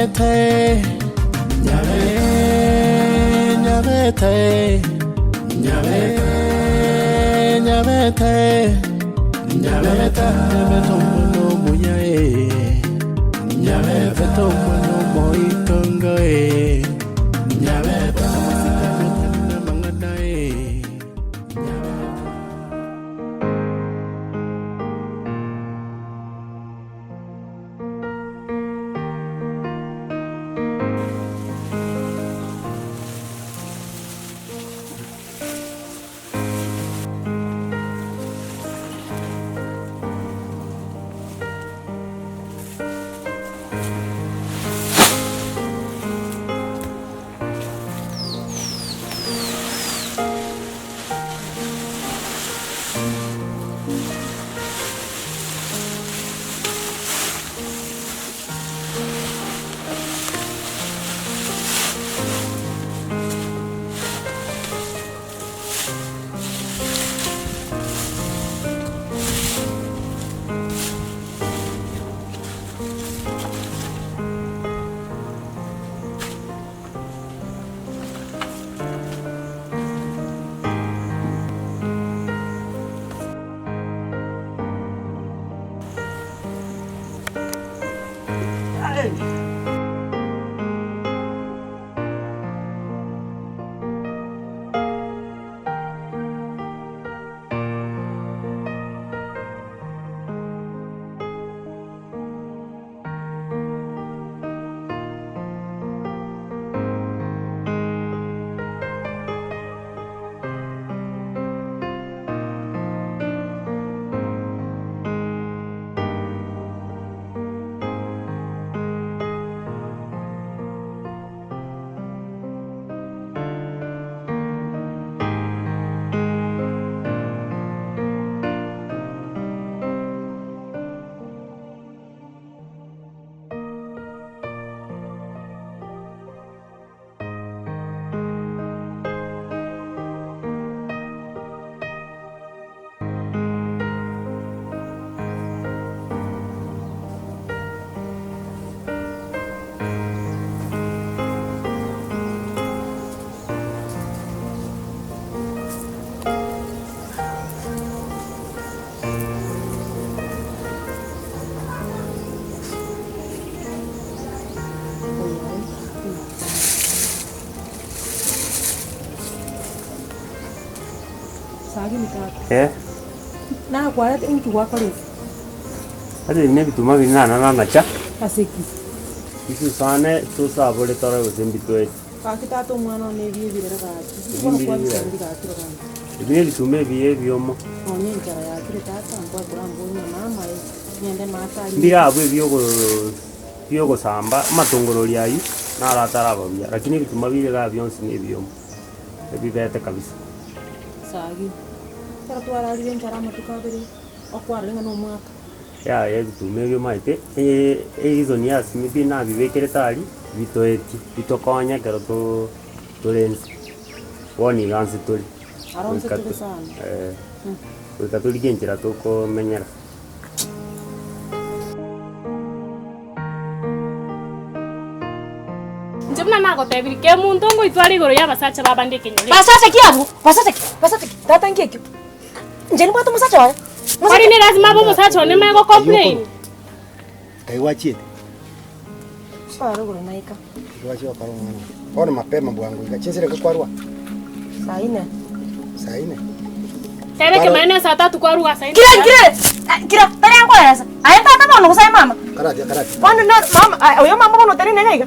Nyabete, Nyabete, Nyabete, Nyabete, Nyabete, Nyabete omwana omuya eh. Nyabete omwana omoitongo eh. Nyabete amasikani otari namang'ana eh. Nyabete. Eh. Nakwarete inki gwakora eke? Ase ebi nebituma biri nana nanacha. Ase ki? Bisusane tosabore tore gose mbitweti. Gaki tata omwana one ebi ebirere gaki. Ebi Bono mbiri kwabisa birere. ndi gaki rogana. Ebi nebituma ebiya ebiomo. Nonye enchara yakire tata nkwakora mbori ng'a mama eh, ng'ende maate aria. Mbire abwo ebiogo biogosamba amatongorori aywo naro ataraba buya, lakini ebituma bire igaa bionsi na ebiomo, ebibete kabisa. Sagi, ekero twararire enchara amatuko abere, okwarire ng'a na omwaka. Yaya ebituma ebio omanyete, ereason ya simiti nabibekerete aria, bitoetie, bitokonye ekero too tore nse, bono iga nse tore, Aro nse goika tore to sana. goika torigie enchera tokomenyera. Inche buna nagotebirie, kemonto ngoitware igoro y'abasacha b'abande ekenyoro eke. Basacha ki abwo? Basacha ki? Basacha ki? Tata nki ekio? Inche nimbwate omosacha oye? Kwani ne lazima abe omosacha one mae gocomplain? Kai gwachiete? Kwaro igoro naika. Gwachia gokora omwana oyo. Bono mapema bwango iga. Chinsere nka kwarwa? Saa ine. Saa ine. Tebe ekemanene saa tatu kwaruga saa ine. Kira kira kira tari ankoeresa. Aye tata bono gose aye mama? Karatia karatia. Bono na mama oyo mama bono otari nere iga.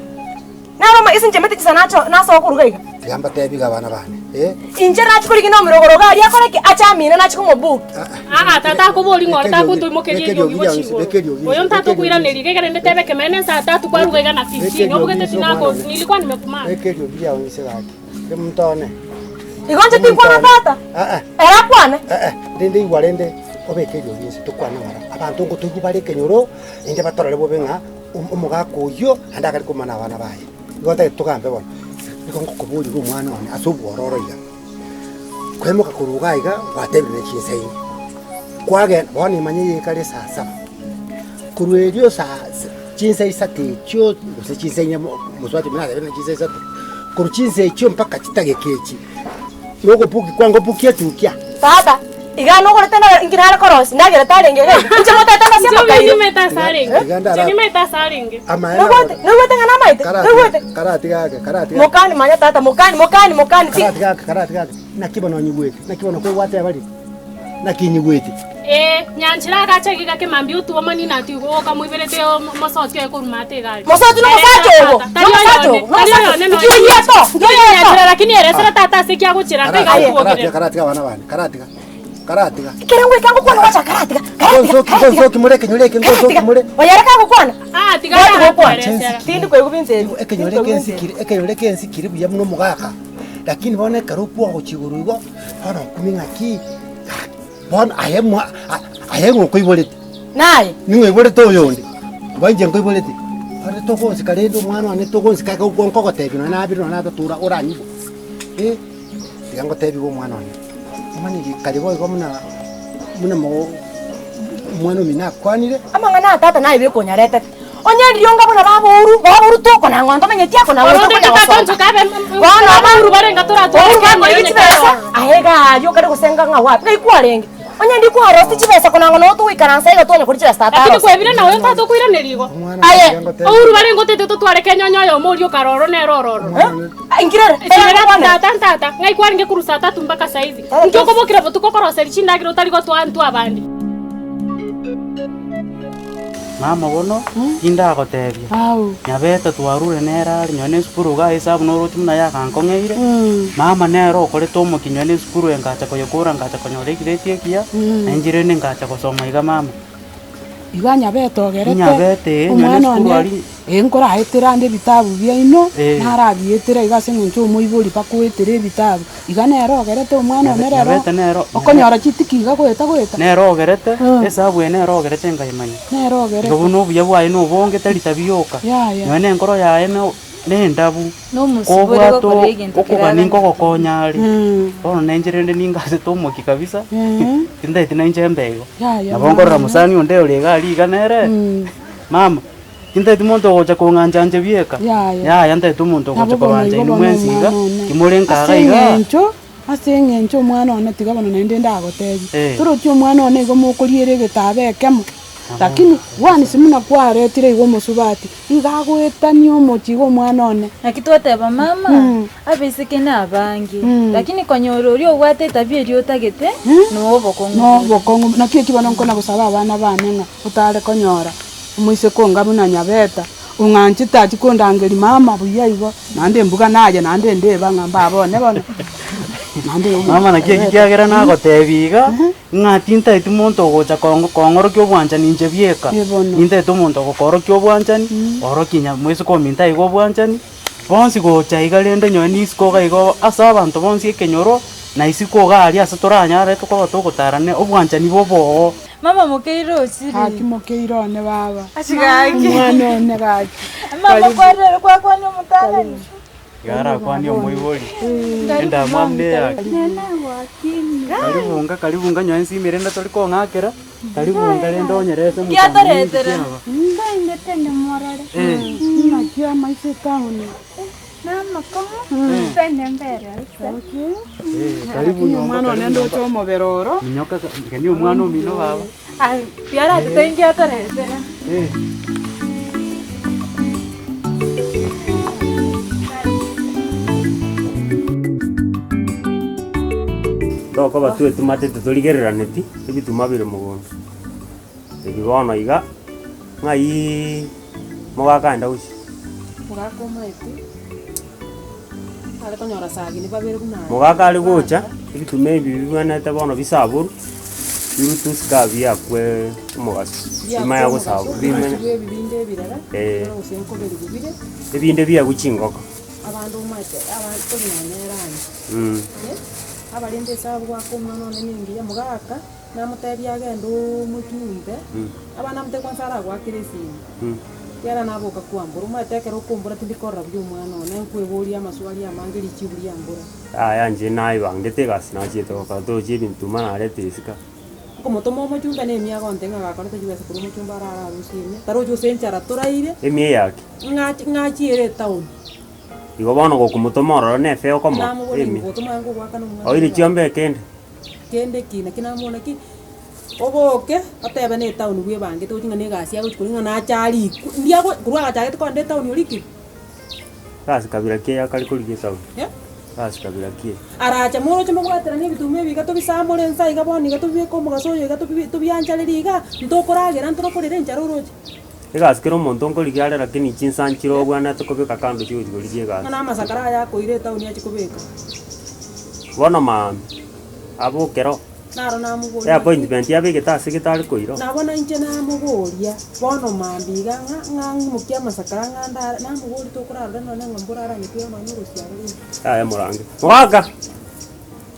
Naro ma ase inche mete chinsa nacho nasoa koruga iga. Tiga mbatebi iga abana bane eh. Inche nachi korigia na omorogoro iga aria akore ki? Ache amine nachi komobook. Aa tata akobori ng'a ore tagotoimokeria eriogi gochia igoro. Oyo ntatokoiraneria iga ekero ndetebe ekemanene saa tatu kwaruga iga na 15 obogete tinako nilikuwa nimekumana. Beka eriogi riao inse gaki. Omonto one. Igo inche tinkwana tata? Ere akwane. Rende igwa rende obeke eriogi inse tokwane ng'ora. Abanto ngotoigwa bare ekenyoro, naende batorore bobe ng'a omogaka oyio naende akare komana abana baye. Igo ntagete togambe bono. Nigo ngokoboria iga omwana one ase obwororo iga, kwaimoka korwa iga iga gwatebire ne chinsa inye, kwagenda bono imanye eyekare saa saba, korwa erio saa. Chinsa isato echio, gose chinsa inye mosubati buna atebire chinsa isato, korwa chinsa echio mpaka chitageka echi, nogopuki kwango pukia etukia. Tata, iga nogorete endagera inki nare korosia? Ndagera tarenge iga iga. Inche motete ase Inche amakairo. nimete ase arenge. Tiga Inche ndara- nimete ase arenge. Amaene Noigwete? Noigwete ng'a namaete? Noigwete? Karatiga ake, karatiga ake. Mokani manya tata, mokani, mokani, mokani, ti. Karatiga ake, karatiga ake. Naki bono onyigwete? Naki bono kwegwateba riria? Naki nyigwete? Ee, nyanchera agacha iga gake mambia otuoma nina ati okamoiberete omosoti oye korwa maate iga aria. Mosoti nomosacha ogo, Tari nomosacha oyone, ogo, tari nomosacha oyone ogo. nonya. Nkiyoyeto, nkiyoyeto. Nyanchera lakini eresera tata ase ki agochera nka iga Karatiga, otuogerera. karatiga abana bane, karatiga, karatiga. Ekero ngoika ngokwana gwacha karatiga, karatiga, Ngonsoki, karatiga. ngonsoki more ekenyoro eke, ngonsoki more. Oyere kagokwana. Ah, tiga Bwati gokwana. arakoeresera. Tindi koigwa binto ebi. Ekenyoro eke nsikire, ekenyoro eke nsikire buya buna omogaka. Lakini bono ekero okwoa gochia igoro igo, bono okumia ng'aki, bono aye mwa aye ng'o okoiborete? Naye. Ning'o oiborete oyonde? Igo inche nkoiborete? Ore togonsika rende omwana one togonsika iga okwo nkogotebia nonye nabire nonye natato ora oranyigwe, eh, tiga ngotebi iga omwana one, omanye kare boigo buna buna mo omwana omino akwanire. Amang'ana a tata naye bekonyaretete. Onye rionga buna babouru, babouru tokonang'wa ntomenyeti ako nabo Orote tokonya tata gosoma. onchoka abe Bono abauru barenge toratware Ouru kende bakorigi onye chibesa, kero. aye iga ayio okare gosenga ng'a wapi, ng'ai kwarenge? Onye ndi kwarosia chibesa konang'wa noo togoikaransa iga twanya koria chibesa tata Lakini arosia. kwebire nawe tata okoiraneria igo. Omwana Aye, tiga ngotebi. Ouru barenge otete totware kenyonyo oyomo oria okare ororo nere ororo. Nkirere, Chirera tata ntata, ng'ai kwarenge korwa saa tatu mpaka saizi. Inki okobokera botuko okoroseria chindagera otari gotoa intwe abande? Mama bono tindagotebia, nyabete twarure nere are nonye na esukuru iga esabu noroche buna yagankong'eire, mama nere okorete omokia nonye na esukuru eye ngacha koyekora ngacha konyora egireti ekiya, na inche rende ngacha gosoma iga mama. Iga nyabete ogerete Nyabete ee, nonye na omwana esukuru one aria. ee nkoraetera ande ebitabu biaino, Eh. narabietera iga ase eng'encho omoibori bakoetera ebitabu. Iga nere ogerete omwana one rero Nyabete nero okonyora chitiki iga goeta goeta. Nere ogerete, esabu eye nere ogerete nkaimanya. Nere ogerete. Igo buna obuya bwaye na obonge tari tabia yoka. Yaya. Nonya na enkoro yaye no nendabu, Nomosibore kobwate gokora egento okogania keraganie. nkogokonya are. Bono nainche rende ningasete omokia kabisa, tintageti nainche mbe igo. Yaya, Nabo nkorora mama. mosani onde ore iga aria iga nere, mama. Tintageti monto ogocha kong'ancha inche bieka, Yaya. yaya ntagete omonto Nabo ogocha bono kobancha igo inwe bono mwensi iga, omwana one. timore nkaga Ase igaa. eng'encho, ase eng'encho omwana one tiga bono naende ndagotebie, Eh. torochi omwana one igo mokoriera egetabu ekemo, lakini gwanisi buna kwaretire igo omosubati, iga agoetania omochie iga omwana one. Naki twateba mama, abaiseke nabange, lakini konyora oria obwate etabia eria otagete, nobokong'u. Nobokong'u, naki eki bono nkona gosaba abana bane ng'a otare konyora. Omoiseke onga buna Nyabeta, ong'anchete achie kondangeria mama buya igo, naende mbuga naye naende ndeba ng'a mbaba one bono. Naende Mama naki eki kiagera nagotebia iga, ng'a tintageti monto ogocha kong kong'orokia obwanchani inche bieka, Eh bono. nintagete omonto ogokoorokia obwanchani, orokie nya moiseke ominto aiga obwanchani, bonsi gocha iga rende nonye na isiko iga igo ase abanto bonsi ekenyoro, na isiko iga aria ase toranyare tokoba togotarana obwanchani bobe oo. Mama mokeire ochire. Gaki mokeire one baba. Achi gaki. Omwana one gaki. Mama kwarire kwakwania omotang'ani. Iga arakwanie omoibori, endamwamu neyake. Karibu nka karibu nka nyowe ensime rende tori kong'akera, karibu nka rende onyerese omochando ominto Kiatoretera. kiaba. Eh. Naki amaiso etown. Karibu Lakini nyomba, omwana one karibu ndoche nyomba. omobere oro. Minyoka gani omwana omino baba. Tiaratete ngiatoretera. Eh. Tokoba twetumatete torigereraneti ebituma bire mogondo. Ebi bono iga, ng'aiiii mogakaenda gochia? Mogaka omoeti, are konyora sagini babere buna aye. Mogaka are gocha, ebituma ebi bibwenerete bono bisaborwe, birutwe isiko abwo biakwe omogaso, Biakwe bimanye omogaso, gosaborwa bimanye buna ebi binde ebirara, Eh. buna gose nkoberigwa bire. Ebinde biagwe chingoko. Abande omanyete abande tori nonya nere anye. Abarende esabu goaka omwana one nengiya, mogaka. Namotebia agende omochumbe, abana namotebia kwanza aragoakere esimi, ekiagera naboka kwambora, omanyete ekero okombora tindi korora buya omwana one, nkweboria amaswali amange richibu riambora. Yaya inche naebangete egasi nachiete gokora torochi ebintuma nareta isiko. Nkomotoma omochumbe na emia agontebia ng'a gakorete chibesa korwa omochumbe arare arusie emia, tarochi gose enchara toraire, Emia eyaki. ng'achi ng'achiere etown. Igo bono gokomotoma ororo na efe okomoa Namoboria emia. ngotoma aye ngogoakana omwana Oire oyo. chiombe ekende. Kende ki naki namona ki, oboke otebe na etown bwebangete gochia ng'a na egasi agochi koria ng'a nache arikwe, ndiago korwa agachagete kogenda etown orikire. Gasi kabira ki eyakare korigia etown? Eh? Gasi kabira ki eye? Arache moroche mobwateranie ebituma ebi iga tobisamore nsa iga bono iga tobibeke omogaso oyo iga tobibi tobiancharerie iga, ntokoragera ntorokorera enchara oroche. Egasi kera omonto nkorigia are lakini chinsa nchire obwenerete kobeka kando chigochi korigia egasi. Ng'a na amasakara aya akoira etown achie kobeka. Bono maambia, abokero. Naro namoboria, Eappointment abegete ase gete are koira. Nabo nainche namoboria, bono mambia iga ng'a ng'a ng'imokie amasakara ng'a ndare, namoboria tokorarora nonye ng'a mboraranyete iga nonye orosiaro rinde. Yaya morange. Mogaka!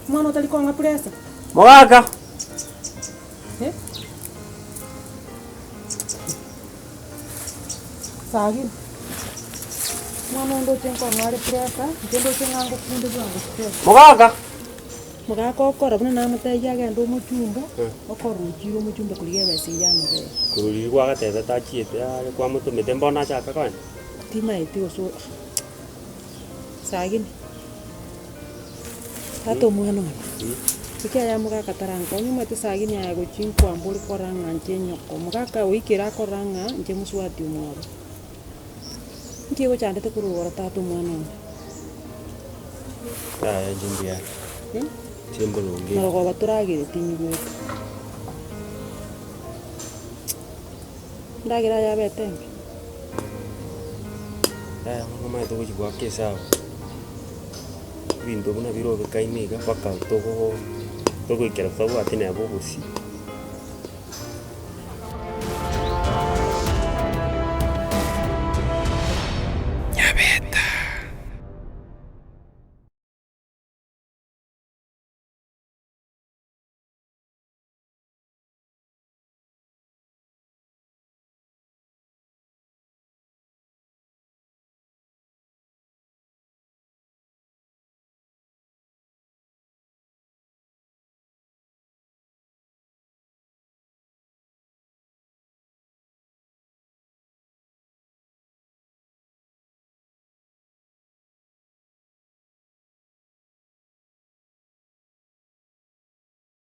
Omwana otari kong'a pressure. Mogaka! Eh? Sagini, omwana onde oche nkong'a are pressure, inche ndoche ng'a ngokunde bwango stress. Mogaka! Mogaka okora buna namotebia agende omochumba, okorora ochire omochumba korigia ebesa eyio amabere. Korwa riria gwagatebete achiete are kwamotomete mbono achake kogenda? Timaeti gose o sagini, tata omwana one, ekiagera mogaka tarankonya omanyete sagini aye gochia nkwambori korora ng'a inche nyoko, mogaka oikere akorora ng'a inche mosubati omwabo. Nki egochandete korwa igoro tata omwana one? Yaya inche mbuya inche mboronge. Marogoba toragereti nyigwete. Endagera aye yabete embe. Yaya bono omanyete ogochi goaka esabu, ebinto buna bire obekaine iga mpaka togo togoikera totabwati neba obosie.